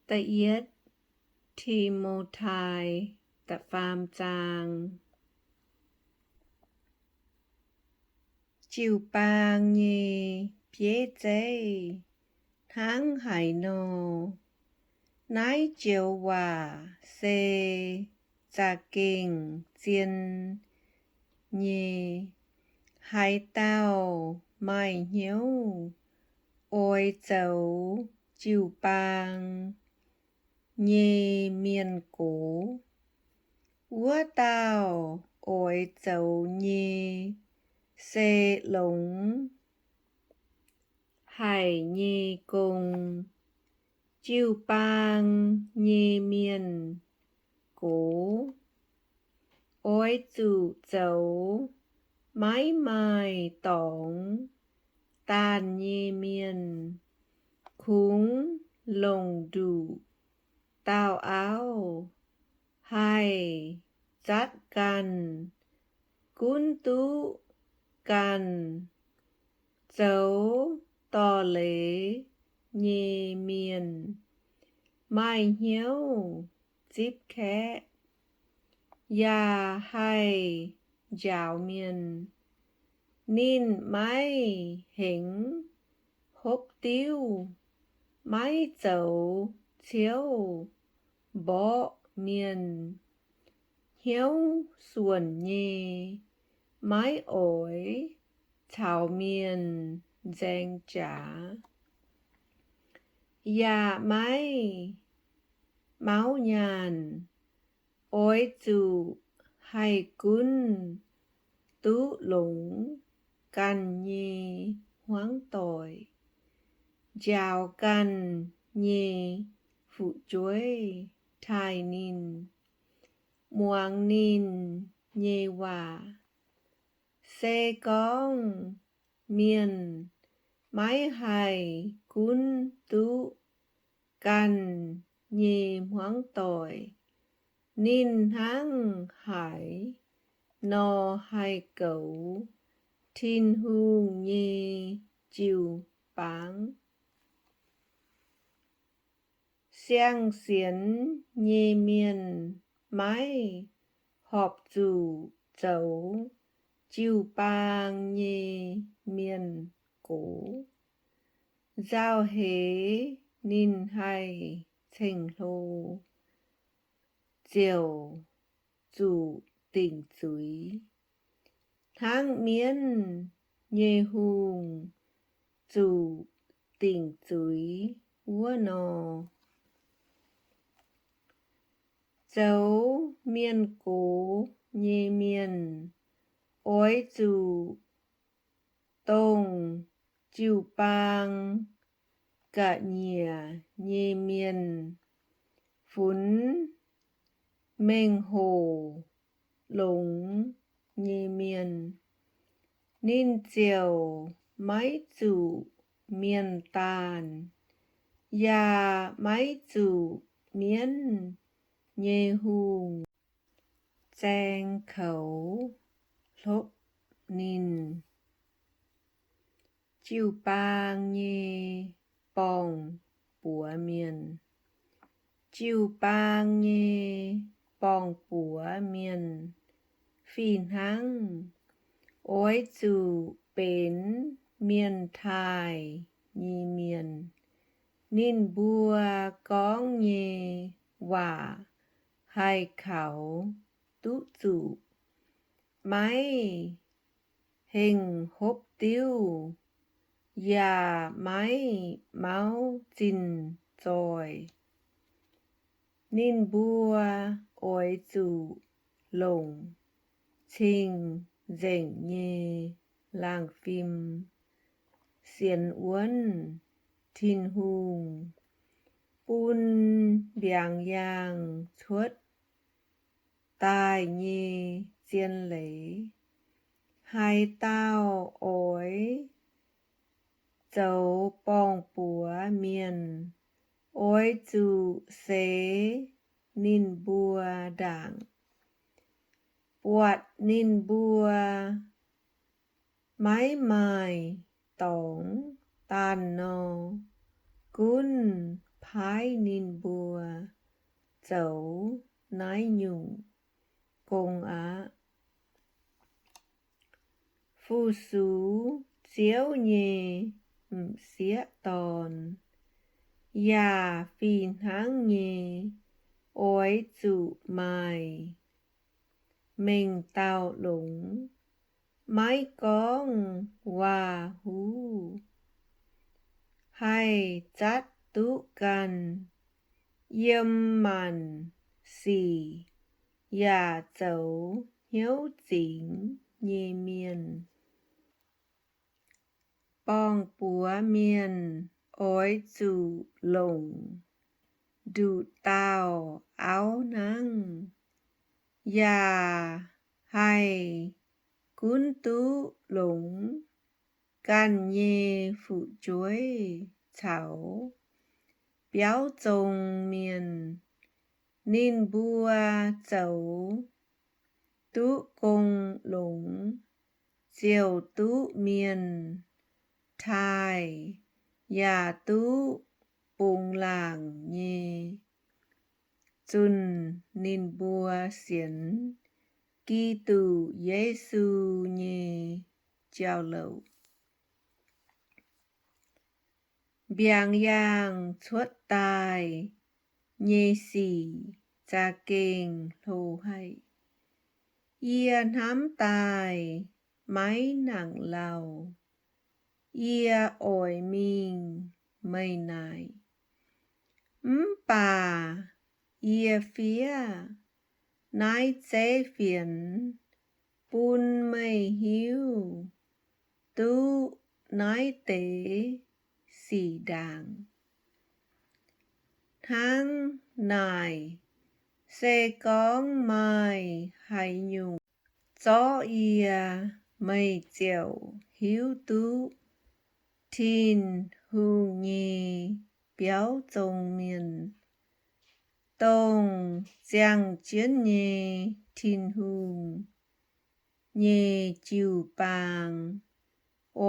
Da'yietv Ti^mo^tai da'faam zaang. Jiu-baang nyei bieiv zeiv hnangv haaix nor? Naaiv joux waac se za'gengh zien nyei. Haaix dauh maaih hnyouv oix zoux jiu-baang nyei mienh gox, wuov dauh oix zoux nyei se longx haic nyei gong. Jiu-baang nyei mienh gox oix zuqc zoux maiv maaih dorngx daanh nyei mienh, kungx longc nduqc daauh auv haih zatv ganh, gunv duqv ganh zoux dorh leiz nyei mienh, maaih hnyouv zipv kaeqv, yaac haih njaaux mienh. Ninh maiv hengx hopv diuv, maiv zoux ciouv mborqv mienh, hnyouv suonc nyei, maiv oix caux mienh nzaeng jaax, yaac maiv mauv nyaanh. Oix zuqc haih gunv duqv longx ganh nyei hmuangv doic, njaaux ganh nyei fu'jueiv taaih ninh, muangx ninh nyei waac. Se gorngv mienh maiv haih gunv duqv ganh nyei hmuangv doic, ninh hnangv haaix nor haih goux Tin-Hungh nyei jiu-baang? Siang-sienx nyei mienh maiv horpc zuqc zoux jiu-baang nyei mienh gox. Nzauh heix ninh haih ceng-hlo ziouc zuqc dingc zuiz, hnangv mienv nyei hungh zuqc dingc zuiz wuov nor. Zoux mienh gox nyei mienh oix zuqc dongh jiu-baang ga'nyiec nyei mienh, funx mengh hoc longx nyei mienh. Ninh ziouc maiv zuqc mienh daanh, yaac maiv zuqc mienv nyei hungh zaeng koux hlopv ninh. Jiu-baang nyei borng-buoz mienh. Jiu-baang nyei borng-buoz mienh fih hnangv oix zuqc benx mienh taaih nyei mienh. Ninh mbuo gorngv nyei waac haih kaux duqv zuqc, maiv hengh hopv diuv, yaac maiv mauv zinh zoih. Ninh mbuo oix zuqc longc cing-nzengc nyei laangh fim sienx wuonv Tin-Hungh, bun mbiaangx yaangh cuotv daaih nyei zien leiz. Haaix dauh oix zoux borng-buoz mienh, oix zuqc seix ninh mbuo ndaangc, buatc ninh mbuo maiv maaih dorngx daanh nor, gunv paaiv ninh mbuo zoux naaiv nyungc gong aqv. Fu-sux Ziouv nyei m'sieqv dorn yaac fih hnangv nyei oix zuqc maaih mengh dauh longx, maiv gorngv waac-huv, haih zatv duqv ganh, yiem maanc sic yaac zoux hnyouv zingx nyei mienh. Borng-buoz mienh oix zuqc longc nduqc dauh auv hnangv, yaac haih gunv duqv longx ganh nyei fu'jueiv caux biauv zong mienh. Ninh mbuo zoux duqv gong longx ziouc duqv mienh taaih yaac duqv bungx laangc nyei, zunh ninh mbuo sienx Giduc Yesu nyei jauv-louc. Mbiaangx yaangh cuotv daaih nyei sic za'gengh hlo haic. Yie hnamv daaih maiv nangc lauh. Yie oix mingh meih naaic. Mv baac yie fiev naaiv zeiv fienx bun meih hiuv duqv naaiv deix sic ndaangc. Hnangv naaic, se gorngv maaih haaix nyungc zorqv yie, meih ziouc hiuv duqv Tin-Hungh nyei biauv zong mienh, dongh ziangh jienv nyei Tin-Hungh nyei jiu-baang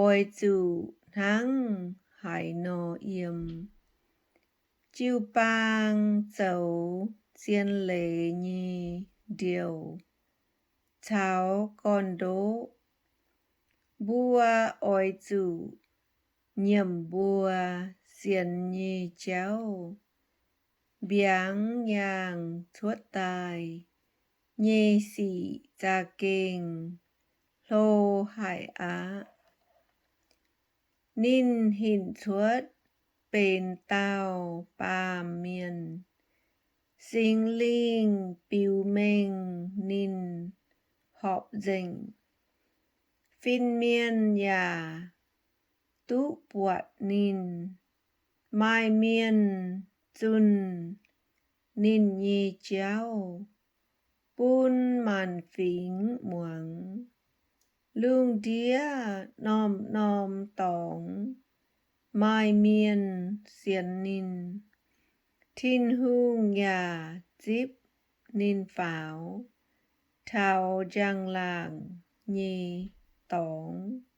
oix zuqc hnangv haaix nor yiem. Jiu-baang zoux zien leiz nyei ndiouh caux gorn-ndoqv. Mbuo oix zuqc nyiemc mbuo sienx nyei jauv. Mbiaangx yaangh cuotv daaih nyei sic za'gengh hlo haic aqv. Ninh hinc cuotv benx dauh baamh mienh. Singx Lingh biux mengh ninh horpc nzengc. Fin-mienh yaac duqv buatc ninh. Maaih mienh zunh ninh nyei jauv bun maanc fingx muangx. Lungh ndiev norm-norm dorngx maaih mienh sienx ninh. Tin-Hungh yaac zipv ninh faaux taux njang-laangc nyei dorngx.